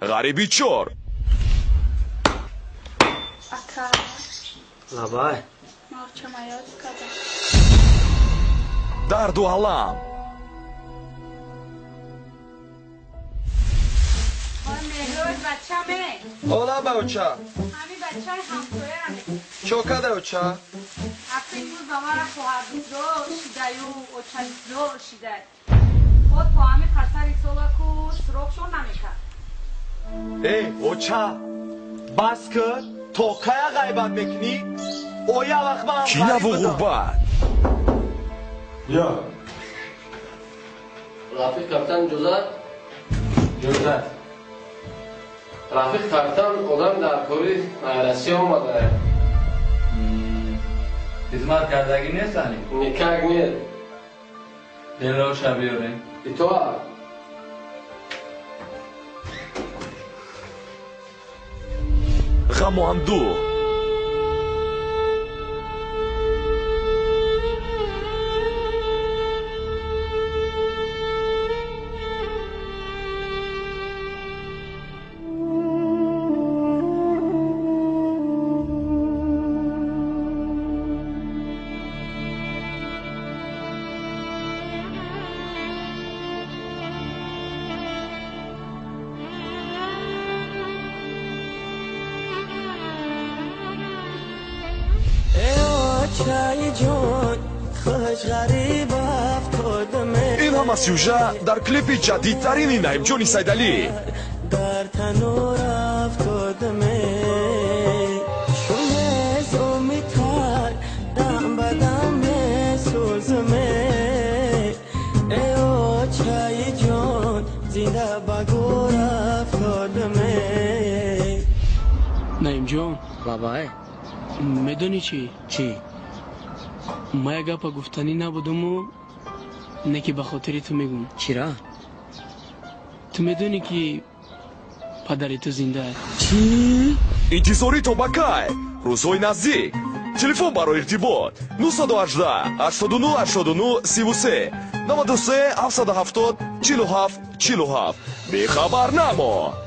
Ғариби чор. Ака. Лабай. Мовчама ёд кардам. Дарду алам. Ола ба оча. Ҳами бачаи ҳамсояам. Чо када оча? Акы имрӯз ба мара хоҳарбизор шидаю, очабизор шидай. О то ҳами қасари солаку суроғшон намекард. Эй, оча, бас кун, то кая ғайбат мекунӣ? Оя вақт ман Кинаву ғурбат. Я. Рафиқ капитан иҷозат? Иҷозат. Рафиқ капитан одам дар кори Россия омада. Хизмат кардагӣ нестани? Никак нет. Делоша биёрем. Итоат. Ғаму андӯҳ. Ин ҳама сюжа дар клипи ҷадидтарини Наимҷони Сайдалӣ. Наимҷон. Лабай. Медонӣ чӣ? Чӣ? Ма як гапа гуфтанӣ набудуму, не ки ба хотири ту мегӯм. Чира? Ту медонӣ, ки падари ту зиндааст? Чӣ? Интизорӣ то ба кай? Рӯзҳои наздик. Телефон барои иртибот 918 89 89 33 93 770 47 47. Бехабар намо.